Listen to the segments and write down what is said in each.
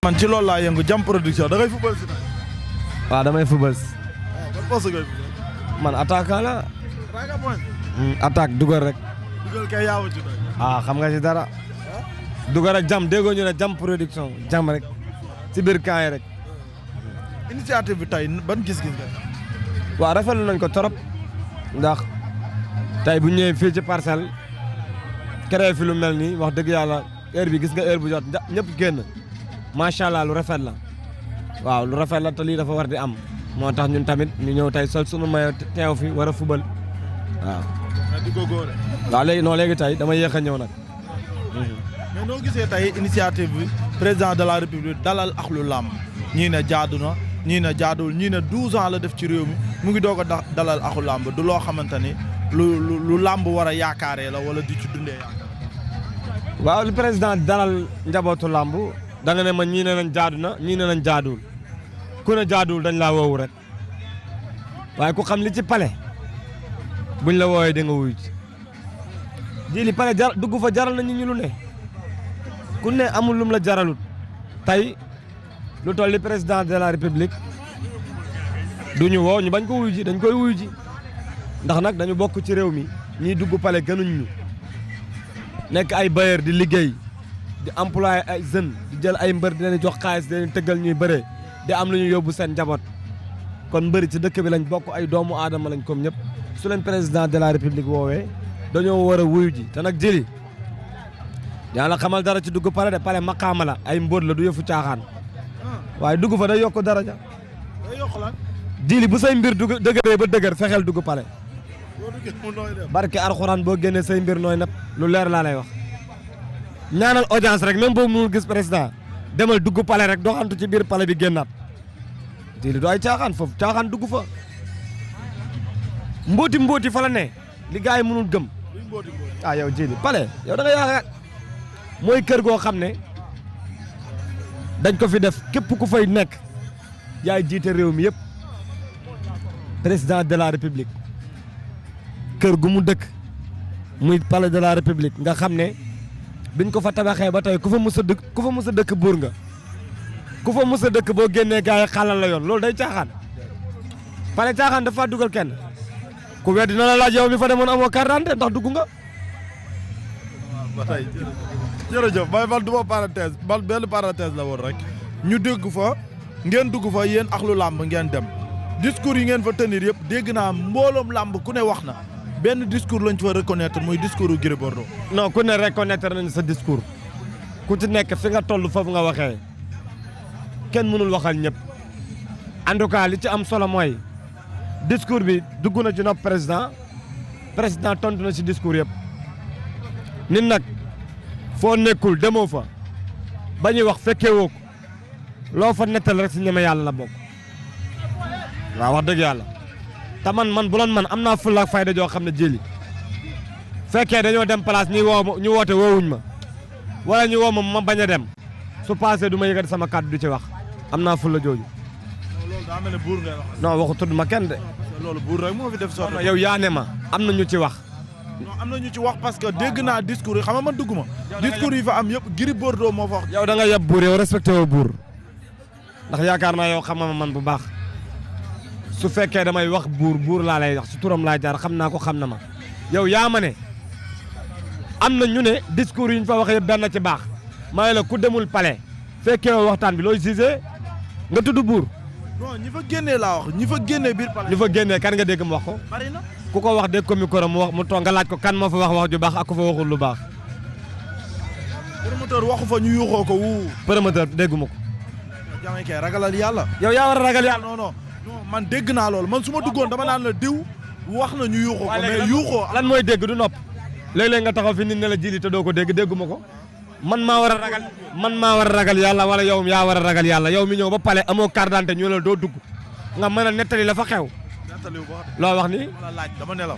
man ci loolu laa yëngu Jam Production da ngay football si tey. waaw damay football si. ban poste ngay football. man attaquant la. attaquant point. attaque dugal rek. dugal kay yaa ci tey. xam nga ci dara. dugal rek Jam déggoo ñu ne Jam Production Jam rek ci biir camp yi rek. initiative bi tey ban gis-gis nga. waaw rafetlu nañ ko trop ndax tey bu ñëwee fii ci parcelle créé fi lu mel nii wax dëgg yàlla heure bi gis nga heure bu jot ñëpp génn macha allah lu rafet la waaw lu rafet la te lii dafa war di am moo tax ñun tamit ñu ñëw tey sol sunu mayo teew fi war a fubal waaw. di ko góore. waaw léegi non léegi tey dama yéex a ñëw nag. mais noo gisee tey initiative bi président de la république dalal axlu làmb ñii ne jaadu na ñii ne jaaduwul ñii ne 12 ans la def ci réew mi mu ngi doog a dalal axlu làmb du loo xamante ni lu làmb war a yaakaaree la wala di ci dundee yaakaar. waaw li président dalal njabootu làmb da nga ne ma ñii ne nañ jaadu na ñii ne nañ jaaduwul ku ne jaaduwul dañ laa woowu rek waaye ku xam li ci pale buñ la woowee da nga wuyu ci ji li pale dugg fa jaral na nit ñi lu ne ku ne amul lum la jaralut tey lu toll li président de la république du ñu woo ñu bañ ko wuyu ji dañ koy wuyu ji ndax nag dañu bokk ci réew mi ñiy dugg pale gënuñ ñu nekk ay bailleur di liggéey di employé ay jeunes di jël ay mbër di leen jox xaalis di leen tëggal ñuy bëree di am lu ñu yóbbu seen njaboot kon mbëri ci dëkk bi lañ bokk ay doomu aadama lañ comme ñëpp su leen président de la république woowee dañoo war a wuyu ji te nag jëli yaa la xamal dara ci dugg pale de pale maqaama la ay mbóot la du yëfu caaxaan waaye dugg fa day yokk daraja day yokk lan. jili bu say mbir dëgëree ba dëgër fexeel dugg pale barke alxuraan boo génnee say mbir nooy nag lu leer laa lay wax ñaanal audience rek même boobu mënul gis président demal dugg pale rek doxantu ci biir pale bi génnaat jili du ay caaxaan foofu caaxaan dugg fa mbóoti fa la ne li gars yi mënul gëm yow jili pale yow da nga yaakaar mooy kër goo xam ne dañ ko fi def képp ku fay nekk yaay jiite réew mi yëpp président de la république kër gu mu dëkk muy palais de la république nga xam ne biñ ko fa tabaxee ba tey ku fa mës a dëkk buur nga ku fa mës a dëkk boo génnee gars yi xalal la yoon loolu day caaxaan palais caaxaan dafa dugal kenn ku weddi na la laaj yow mi fa demoon amoo carte d'identité ndax dugg nga. ba tey jërëjëf man du ma parenthèse benn parenthèse la woon rek ñu dégg fa ngeen dugg fa yéen axlu làmb ngeen dem discours yi ngeen fa tenir yëpp dégg naa mbooloom làmb ku ne wax na benn discours lañ fa reconnaître muy discours Gris Bordeaux. non ku ne reconnaître nañ sa discours ku ci nekk fi nga toll foofu nga waxee kenn mënul waxal ñëpp en tout cas li ci am solo mooy discours bi dugg na ci nopp président tontu na ci discours yëpp nit nag foo nekkul demoo fa ba ñuy wax fekkee woo ko loo fa nettal rek si ñeme yàlla la bokk waaw wax dëgg yàlla te man bu doon man am naa fulla ak fayda joo xam ne jëli fekkee dañoo dem place ñu woote woowuñ ma wala ñu woo ma bañ a dem su passé du ma yëkkati sama kàddu du ci wax am naa fulla jooju. loolu daa mel ne buur ngay wax. non waxu tudd ma kenn de. loolu buur rek moo fi def sotti. yow yaa ne ma am na ñu ci wax. non am na ñu ci wax parce que dégg naa discours yi xam nga man dugg ma. discours yi fa am yëpp Gris Bordeaux moo fa wax. yow da nga yeb buur yow respecté woo buur ndax yaakaar naa yow xam nga man bu baax su fekkee damay wax buur laa lay wax su turam laa jaar xam naa ko xam na ma yow yaa ma ne am na ñu ne discours yi ñu fa wax yëpp benn ci baax may la ku demul palais fekkee waxtaan bi looy gisee nga tudd buur. non ñi fa génnee laa wax ñi fa génnee biir palais. ñi fa génnee kan nga dégg mu wax ko. bari na ku ko wax dégg ko micro mu wax mu toog nga laaj ko kan moo fa wax ju baax ak ku fa waxul lu baax. promoteur waxu fa ñu yuuxoo ko wu. promoteur dégguma ko. jàmm kay ragalal yàlla. yow yaa war a ragal yàlla. non man dégg naa loolu man su ma duggoon dama naan la diw wax na ñu yuuxoo ko mais yuuxoo. lan mooy dégg du nopp léeg-léeg nga taxaw fi nit ne la jili te doo ko dégg dégguma ko man maa war a ragal yàlla wala yow yaa war a ragal yàlla yow mi ñëw ba pale amoo carte d'identité ñu la doo dugg nga mën a nettali la fa xew. loo wax ni. laaj dama ne la.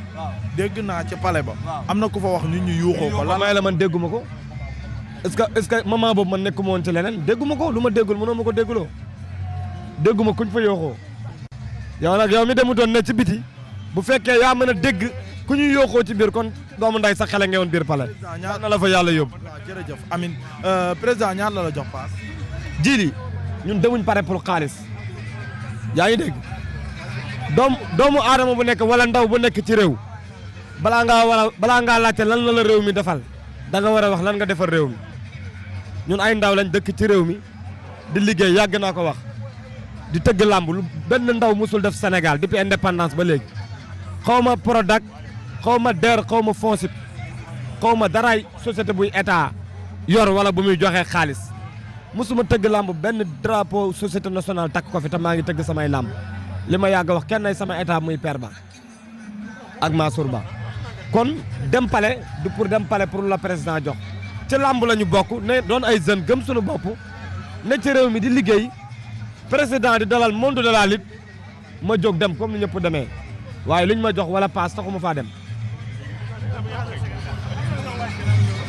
dégg naa ci pale ba. am na ku fa wax nit ñu yuuxoo ko. lan may la man dégguma ko. est-ce que moment boobu man nekkuma woon ci leneen dégguma ko lu ma déggul mënoo ma ko dégguloo dégguma kuñ fa yooxoo yow nag yow mi demutoon ne ci biti bu fekkee yaa mën a dégg ku ñuy yooxoo ci biir kon doomu nday sa xele ngewoon biir palais ñaan na la fa yàlla yóbbu. waaw jërëjëf amin président ñaar la jox paas. jili ñun demuñ pare pour xaalis yaa ngi dégg doomu aadama bu nekk wala ndaw bu nekk ci réew balaa ngaa laajte lan la réew mi defal da nga war a wax lan nga defal réew mi ñun ay ndaw lañ dëkk ci réew mi di liggéey yàgg naa ko wax di tëgg làmb lu benn ndaw musul def Sénégal depuis indépendance ba léegi xaw ma Prodac xaw ma DER xaw ma FONSIP xaw ma daraay société buy état yor wala bu muy joxee xaalis musuma tëgg làmb benn drapeau société nationale takk ko fi te maa ngi tëgg samay làmb li ma yàgg wax kenn ay sama état muy Père Ba ak Mansour Ba kon dem palais du pour dem palais pour la président jox ci làmb la ñu bokk ne doon ay jeunes gëm suñu bopp ne ci réew mi di liggéey président di dalal monde de la lutte ma jóg dem comme ni ñëpp demee waaye luñ ma jox wala paas taxuma faa dem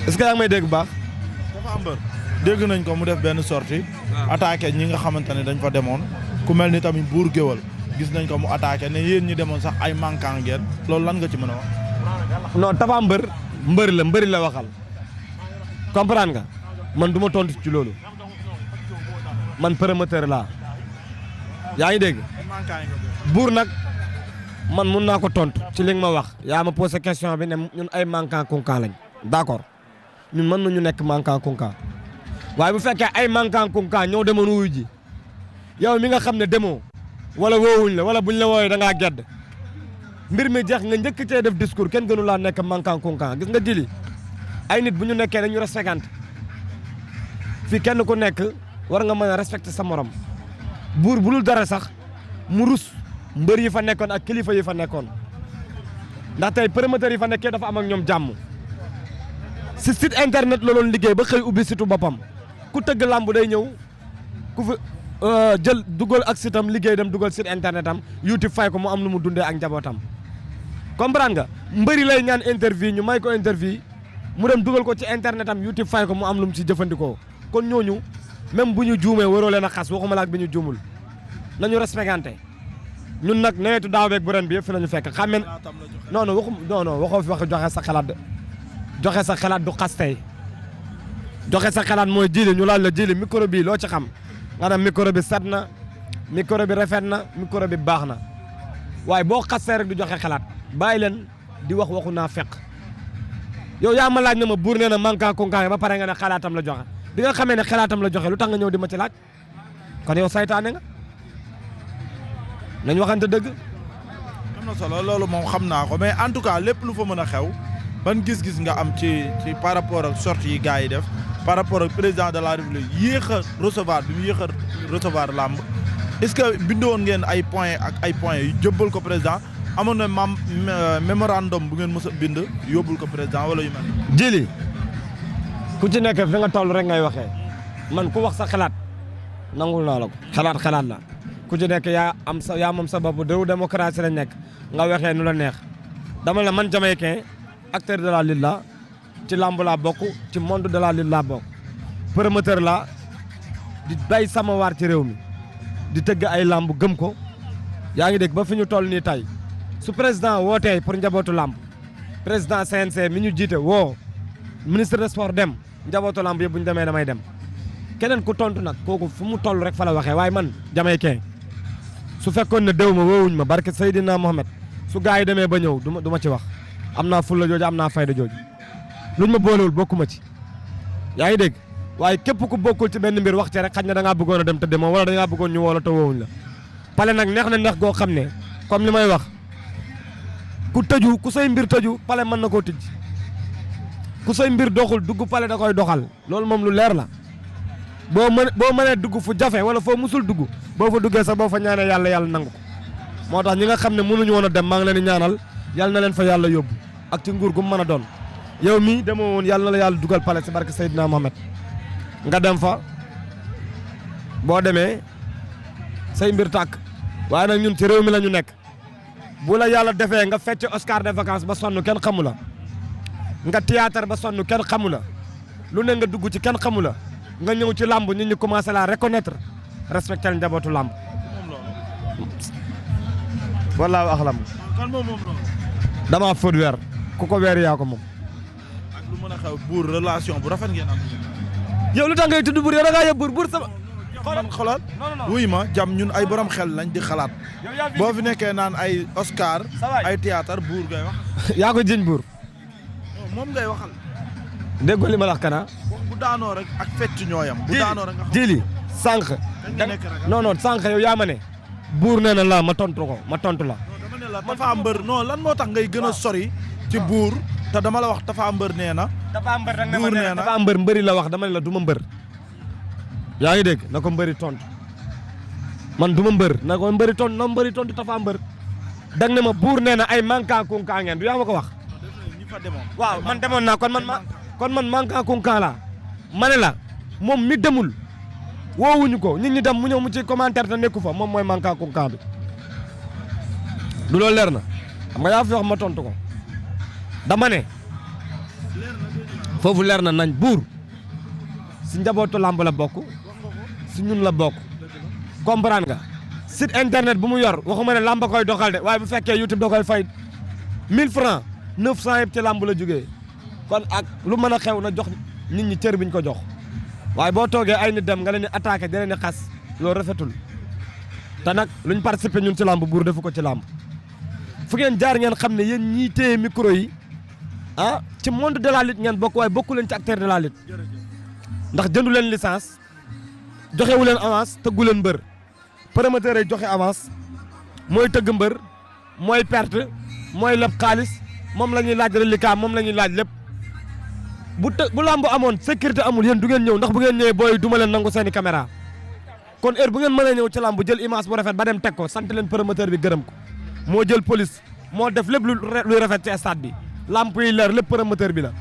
est-ce que yaa ngi may dégg bu baax. dafa am mbër dégg nañ ko mu def benn sortie attaqué ñi nga xamante ne dañ fa demoon ku mel ni tamit buur géwal gis nañ ko mu attaqué ne yéen ñi demoon sax ay manquant ngeen loolu lan nga ci mën a wax. non Tapha mbëri la waxal comprendre nga man du ma tontu ci loolu man promoteur laa yaa ngi dégg buur nag man mun naa ko tontu ci li nga ma wax yaa ma posé question bi ne ñun ay manquant kunkan lañ d'accord ñun mën nañu nekk manquant kunkan waaye bu fekkee ay manquant kunkan ñëw demoon wuyu ji yow mi nga xam ne demoo wala woowuñ la wala buñ la woowee da ngaa gedd mbir mi jeex nga njëkk cee def discours kenn gënu laa nekk manquant kunkan gis nga jili ay nit bu ñu nekkee dañu respectante fii kenn ku nekk war nga mën a respecter sa morom buur bu dul dara sax mu rus mbër yi fa nekkoon ak kilifa yi fa nekkoon ndax tey promoteur yi fa nekkee dafa am ak ñoom jàmm si site internet la doon liggéey ba xëy ubbi situ boppam ku tëgg làmb day ñëw ku fi jël dugal ak sitam liggéey dem dugal site internet am YouTube fay ko mu am lu mu dundee ak njabootam comprendre nga mbëri lay ñaan interview ñu may ko interview mu dem dugal ko ci internet am YouTube fay ko mu am lu mu ci jëfandikoo kon ñooñu même bu ñu juumee waroo leen a xas waxuma la ak bi ñu juumul nañu respecté ñun nag nawetu daaw beeg bu ren bi yëpp fi la ñu fekk xamee non waxoo fi wax joxe sa xalaat joxe sa xalaat du xas tey joxe sa xalaat mooy jili ñu laaj la jili micro bi loo ci xam nga ne micro bi set na micro bi rafet na micro bi baax na waaye boo xasee rek du joxe xalaat bàyyi leen di wax waxu naa fekk yow yaa ma laaj na ma buur nee na manquant kunkan ba pare nga ne xalaatam la joxe bi nga xamee ne xalaatam la joxe lu tax nga ñëw di ma ci laaj kon yow saytaane nga nañ waxante dëgg. am na solo loolu moom xam naa ko mais en tout cas lépp lu fa mën a xew ban gis-gis nga am ci par rapport ak sortie yi gars yi def par rapport ak président de la république yéex a recevoir bi mu yéex a recevoir làmb est-ce que bindoon ngeen ay points ak ay points yu jëbbal ko président amoon na mémorandum bu ngeen mës a bind yóbbul ko président wala yu mel. jili ku ci nekk fi nga toll rek ngay waxee man ku wax sa xalaat nangul naa la ko xalaat la ku ci nekk yaa moom sa bopp déw démocratie la nekk nga waxee nu la neex dama la man jamaïcain acteur de la lutte la ci lamb laa bokk ci monde de la lutte laa bokk promoteur la di bay sama waar ci réew mi di tëgg ay lamb gëm ko yaa ngi dégg ba fi ñu toll nii tey su président wootee pour njabootu lamb président CNC mi ñu jiite woo ministre des sports dem njabootu lamb yëpp bu ñu demee damay dem keneen ku tontu nag kooku fu mu toll rek fa la waxee waaye man jamaïcain su fekkoon ne déw ma woowuñ ma barke Seydina Mohamed su gars yi demee ba ñëw du ma ci wax am naa fulla jooju am naa fayda jooju luñ ma boolewul bokkuma ci yaa ngi dégg waaye képp ku bokkul ci benn mbir wax ci rek xaj na da ngaa bëggoon a dem te demoo wala da ngaa bëggoon ñu woo la te woowuñ la pale nag neex na neex goo xam ne comme li may wax ku tëju ku say mbir tëju pale mën na koo tijj ku say mbir doxul dugg pale da koy doxal loolu moom lu leer la boo mënee dugg fu jafe wala foo musul dugg boo fa duggee sax boo fa ñaanee yàlla nangu ko moo tax ñi nga xam ne mënuñu woon a dem maa ngi leen di ñaanal yàlla na leen fa yàlla yóbbu ak ci nguur gu mu mën a doon yow mii demoo woon yàlla na la yàlla dugal pale ci barke Seydina Mohamed nga dem fa boo demee say mbir tàkk waaye nag ñun ci réew mi la ñu nekk bu la yàlla defee nga fecc Oscar de vacances ba sonn kenn xamu la nga théâtre ba sonn kenn xamu la lu ne nga dugg ci kenn xamu la nga ñëw ci làmb nit ñi commencé la reconnaître respecté njabootu làmb. wallaahu axlam. kan moom loolu. damaa fóot weer ku ko weer yaa ko moom. ak lu mën a xew buur relation bu rafet ngeen am. yow lu tax ngay tudd buur yow da ngaa yeb buur sama. xoolal wuy ma jam ñun ay borom xel lañ di xalaat. boo fi nekkee naan ay Oscar. ay théâtre buur ngay wax. yaa ko jiñ buur. moom ngay waxal. déggoo li ma la wax kana. bu daanoo rek ak fecc ñooyam. bu daanoo rek nga xam jili sànq. non non sànq yow yaa ma ne. buur nee na la ma tontu ko ma tontu la. dama ne la Tapha Mbeur non lan moo tax ngay gën a sori. ci buur te dama la wax Tapha Mbeur nee na. buur nee na Tapha Mbeur mbëri la wax dama ne la du ma mbër. yaa ngi dégg na ko mbëri tontu man du ma mbër na ko mbëri tontu na mbëri tontu Tapha Mbeur. da nga ne ma buur nee na ay manka kunka ngeen du yaa ma ko wax. waaw man demoon naa kon man manka kunka la ma ne la moom mi demul woowuñu ko nit ñi dem mu ñëw mu ci commentaire te nekku fa moom mooy manka kunka bi du loolu leer na xam nga yaa fi wax ma tontu ko dama ne foofu leer na nañ buur si njabootu làmb la bokk si ñun la bokk comprendre nga site internet bu mu yor waxuma ne làmb koy doxal de waaye bu fekkee YouTube da koy fay 1000 francs 900 yëpp ci làmb la jógee kon ak lu mën a xew na jox nit ñi cër biñ ko jox waaye boo toogee ay nit dem nga leen di attaqué di leen di xas loolu rafetul te nag luñ participé ñun ci làmb buur defu ko ci làmb fu ngeen jaar ngeen xam ne yéen ñii téye micro yi ah ci monde de la lutte ngeen bokk waaye bokku leen ci acteur de la lutte ndax jëndu leen licence joxewu leen avance tëggu leen mbër promoteur yi joxe avance mooy tëgg mbër mooy perte mooy leb xaalis moom la ñuy laaj reliquat moom la ñuy laaj lépp bu làmb amoon sécurité amul yéen du ngeen ñëw ndax bu ngeen ñëwee booy duma leen nangu seeni caméra kon heure bu ngeen mën a ñëw ci làmb jël image bu rafet ba dem teg ko sant leen promoteur bi gërëm ko moo jël police moo def lépp luy rafet ci stade bi lamp yi leer lépp promoteur bi la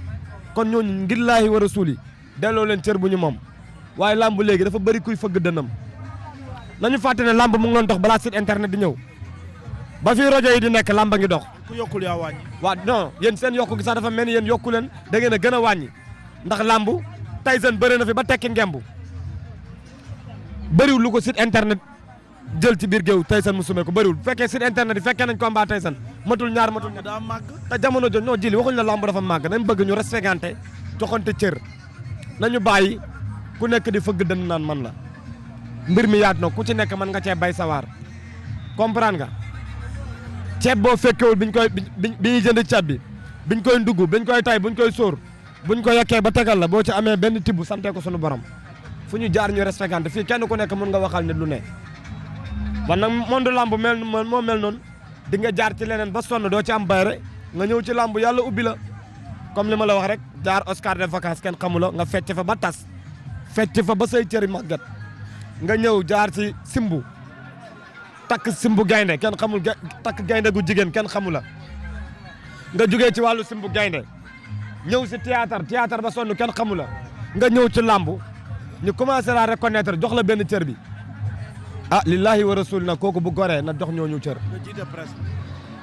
kon ñooñu ngir laahi wa rasuuli delloo leen cër bu ñu moom waaye lamb léegi dafa bëri kuy fëgg dënnam nañu fàtte ne lamb mu ngi doon dox balaa site internet di ñëw ba fii rajo yi di nekk lamba ngi dox. ku yokkul yaa wàññi. waaw non yéen seen yokku gi sax dafa mel ni yéen yokku leen da ngeen a gën a wàññi ndax lamb Tyson bëri na fi ba tekki ngemb bëriwul lu ko site internet jël ci biir géew Tyson mu sumee ko bëriwul bu fekkee site internet yi fekkee nañ combat Tyson matul ñaar matul ñett daa màgg. te jamono jooju non jili waxuñ la lamb dafa màgg nañ bëgg ñu respecté joxante cër nañu bàyyi ku nekk di fëgg dënn naan man la mbir mi yaat na ku ci nekk mën nga cee bay sawaar comprendre nga ceeb boo fekkewul biñ koy bi ñuy jënd ceeb bi biñ koy ndugg biñ koy tay buñ koy sóor buñ ko yekkee ba tegal la boo ci amee benn tibb sante ko sunu borom fu ñu jaar ñu respecté fii kenn ku nekk mën nga waxal nit lu ne man nag monde lamb moo mel noonu di nga jaar ci leneen ba sonn doo ci am bayre nga ñëw ci lamb yàlla ubbi la comme li ma la wax rek jaar Oscar de vacances kenn xamuloo nga fecc fa ba tas fecc fa ba say cëri màggat nga ñëw jaar ci simbu takk simbu gaynde kenn xamul takk gaynde gu jigéen kenn xamula nga jugee ci wàllu simbu gaynde ñëw si théâtre ba sonn kenn xamula nga ñëw ci lamb ñu commencé la reconnaître jox la benn cër bi ah lillahi wa rasul na kooku bu goree na jox ñooñu cër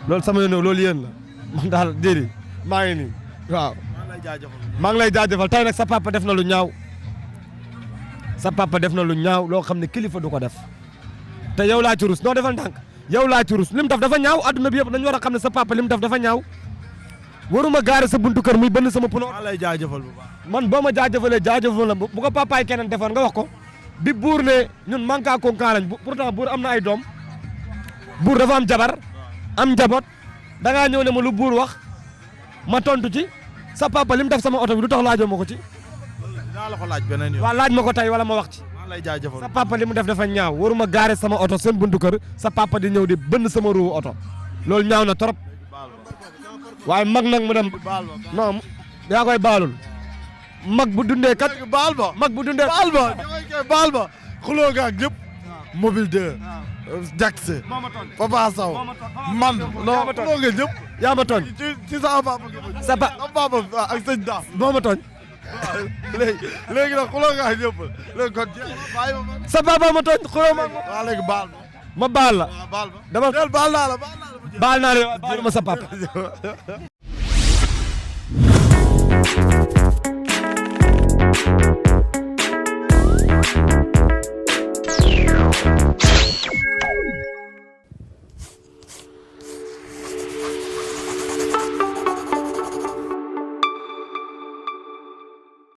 loolu sama yoon loolu yéen la man daal déedéet maa ngi nii waaw maa ngi lay jaajëfal tey nag sa papa def na lu ñaaw loo xam ne kilifa du ko def te yow laa ci rus noo defal ndànk yow laa ci rus li mu def dafa ñaaw adduna bi yëpp dañu war a xam ne sa papa li mu def dafa ñaaw waruma gaare sa buntu kër muy bënn sama puno. maa lay jaajëfal bu baax. man boo ma jaajëfalee jaajëfal la bu ko papaay keneen defoon nga wax ko bi buur ne ñun manka konkaan lañ pourtant buur am na ay doom buur dafa am jabar am njaboot da ngaa ñëw ne ma lu buur wax ma tontu ci sa papa li mu def sama oto bi lu tax laajoo ma ko ci. dinaa la ko laaj beneen yoon. waaw laaj ma ko tey wala ma wax ci. maa lay jaajëfal sa papa li mu def dafa ñaaw waruma gaare sama oto seen buntu kër sa papa di ñëw di bënn sama ruuwu oto loolu ñaaw na trop waaye mag nag mu dem non yaa koy baalul mag bu dundee kat baal ba mag bu dundee baal ba xuloo nga ak ñëpp mobile 2 Jax Papa Sow man non xuloo nga ñëpp yaa ma tooñ ci sa papa sa papa ak sëñ daam moo ma tooñ léegi nag xuloo nga ak ñëpp léegi kon sa papa ma tooñ xuloo ma waaw léegi baal ma baal la baal ba dama baal naa la baal naa la baalu ma sa papa